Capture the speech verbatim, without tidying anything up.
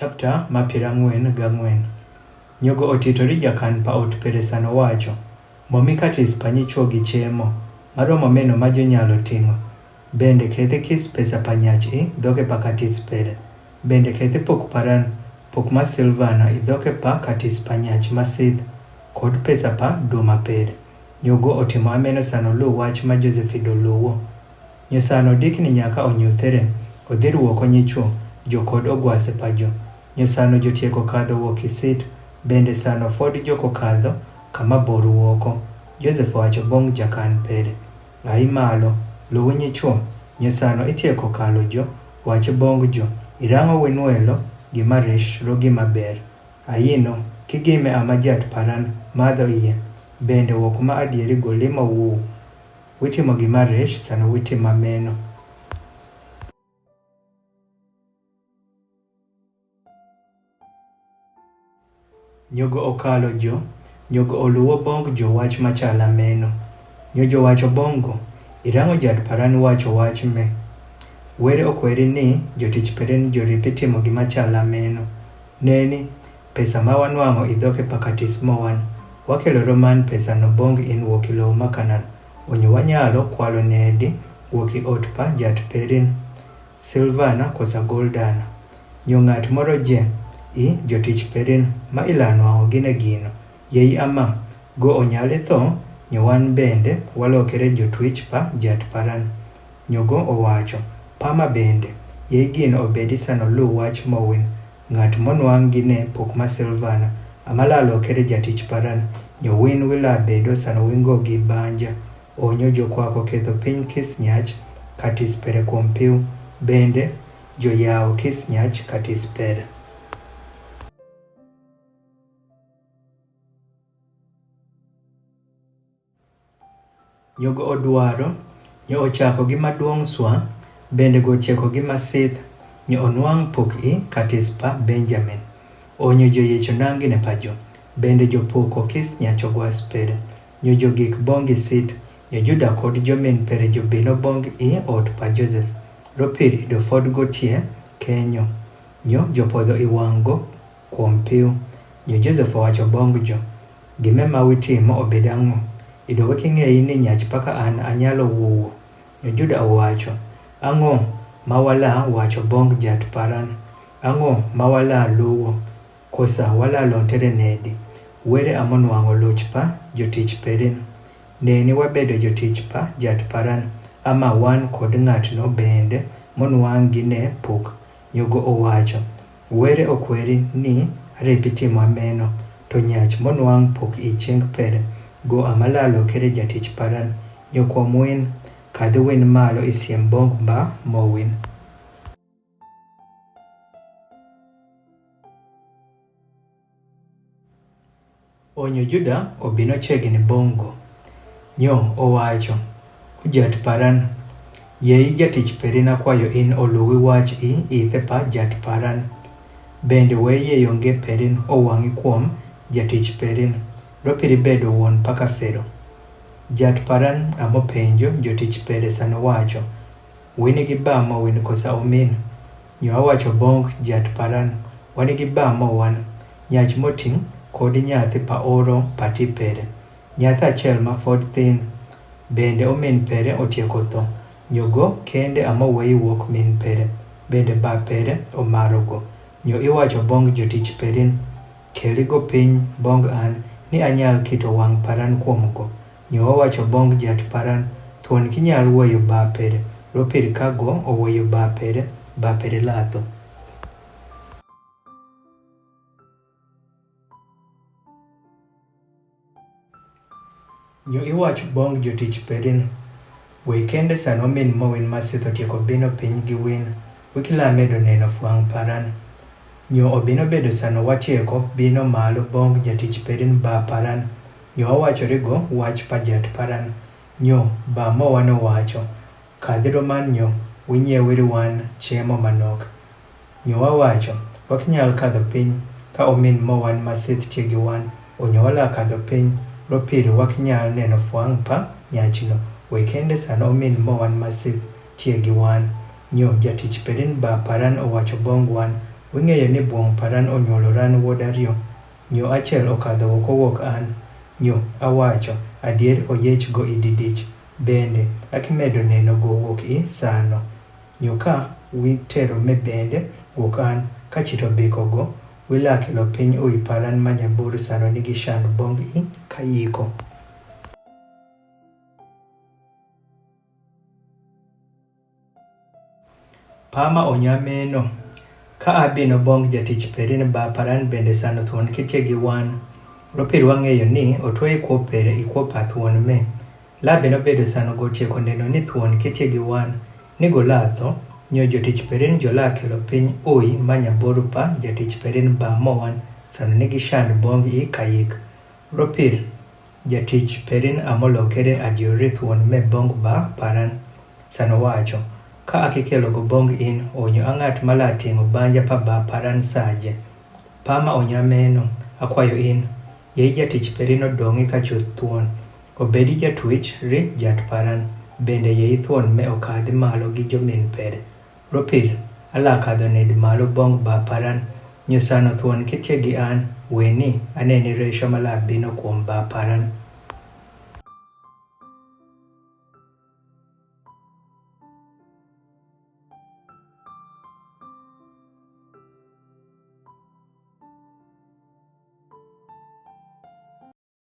Chapter ma piero ang'wen gang'wen. Nyogo otito ri jakan pa ot pere sano wacho, momi katis pa nyichwo gi chemo maromo meno ma jonyalo ting'o. Bende kethi kis pesa pa nyach i dhoke pa katis pere. Bende kethi pok paran, pok ma Silvana i dhoke pa katis pa nyach ma sidh, kod pesa pa duma pere. Nyogo otimo ameno sano luw wach ma Joseph i doluwo. Nyo sano dikni nyaka onyuthere, odhir woko nyichwo, jo kod ogwase pa jo. Nyo sano jotieko kadho wok i sit, bende sano fod joko kadho kama bor woko. Joseph wacho bong jakan pere, ai malo, luw nyichwo. Nyo sano itieko kalo jo, wacho bong jo, irang'o winwelo, gima resh ro gima ber. Ayino, kigime ama jat paran, madho iye, bende wok ma adieri golimo wuw. Witimo gima resh sano witimo ameno. Nyogo okalo jo, nyogo oluwo bong jo wach machal ameno. Nyo jo wacho bong go, irang'o jat paran wacho wach me. Were okweri ni jotich peren joripi timo gima chal ameno. Neni, pesa ma wanwang'o i dhoke pa katis mowan, wakelo roman pesa no bong in wok i lowo ma Kanan. Onyo wanyalo kwalo nedi wok i ot pa jat perin. Silvana kosa Goldana. Nyo ng'at moro je i jotich perin ma ilanwang'o gine gino. Yei ama, go onyal itho, nyo wan bende walokere jotwich pa jat paran. Nyo go owacho, pama bende, yei gino obedi sano luw wach mowin. Ng'at monwang' gine pok ma Silvana, ama lalokere jatich paran, nyo win wila bedo sano wingo gi banja. Onyo jokwako ketho piny kis nyach katis pere kuom piw, bende joyawo kis nyach katis pere. Nyogo odwaro, nyo ochako gi maduong' swa, bende gotieko gi masith, nyo onwang' pok i katis pa Benjamin. Onyo joyecho nangine pa jo, bende jopoko kis nyacho gwas pere, nyo jogik bong i sit, nyo Juda kod jomin pere jobino bong i ot pa Joseph. Ropir ido fod gotie kenyo, nyo jopodho i wang'go kuom piw. Nyo Joseph owacho bong jo, gime ma witimo obed ang'o? Ido weking'eyi ni nyach paka an anyalo wuwo. Nyo Juda owacho, ang'o ma wala wacho bong jat paran? Ang'o ma wala luwo? Kosa wala lontere nedi? Were amonwang'o loch pa jotich perin. Neni wabedo jotich pa jat paran, ama wan kod ng'atno bende monwang' gine pok. Nyogo owacho, were okweri ni arepi timo ameno, to nyach monwang' pok i cheng pere, go ama lalo kere jatich paran, nyo kuom win, kadhi win malo isiem bong ba mowin. Onyo Juda obino chiegni bong go. Nyo owacho, ojat paran, yei jatich perin akwayo in oluwi wach i ithe pa jat paran. Bende we yeyonge perin owang'i kuom jatich perin, ropiri bedo wuon paka Fero. Jat paran amo penjo jotich pere sano wacho, wini gi ba mowin kosa omin? Nyo awacho bong jat paran, wani gi ba mowan, nyach moting' kod nyathi pa oro pati pere. Nyathi achiel ma fod thin, bende omin pere otieko tho, nyogo kende amo weyi wuok min pere, bende ba pere omaro go. Nyo iwacho bong jotich perin, keli go piny bong an ni anyal kito wang' paran kuom go. Nyo wawacho bong jat paran, thuon kinyal weyo ba pere, ropir ka go oweyo ba pere, ba pere latho. Nyo iwacho bong jotich perin, wei kende sano min mowin masith otieko bino piny gi win, wikila medo neno fwang' paran. Nyo obino bedo sano watieko bino malo bong jatich perin ba paran. Nyo awacho rigo wach pa jat paran. Nyo ba mowan owacho, kadhi roman nyo, winyie wiri wan chiemo manok. Nyo wawacho, wakinyal kadho piny ka omin mowan masith tie gi wan. Onyo wala kadho piny, ropiri wakinyal neno fwang' pa nyachino. Wei kende sano omin mowan masith tie gi wan. Nyo jatich perin ba paran owacho bong wan, Wing'eyo ni bwong paran onyuolo ran wuod ariyo, nyo achiel okadho oko wuok an, nyo awacho adier oyiech go ididich. Bende akimedo neno go wuok i sano. Nyo ka witero me bende wuok an, kachito biko go, wilakilo piny ui paran manyabur sano ni gishan bong i kayiko. Pama onyameno. Ka abino bong jatich perin ba paran bende sano thuon kitie gi wan. Ropir wang'eyo ni otwe ikwo pere ikwo pa thuon me. Labino bedo sano gotieko neno ni thuon kitie gi wan. Ni golatho, nyo jotich perin jola kelo piny ui manya boru pa jatich perin ba mowan sano ni gishand bong i kayik. Ropir, jatich perin amolokere adiori thuon me bong ba paran. Sano wacho, ka akikelo go bong in, onyo angat mala tingo banja pa ba paran saje. Pama onyameno, akwayo in, yei jatich perin odongi ka chuth thuon. Obedi jatwich ri jat paran, bende yei thuon me okadhi malo gi jomin pere. Ropir, ala kadho ned malo bong ba paran, nyo sano thuon kitie gi an, weni, aneni resho mala bino kuom ba paran.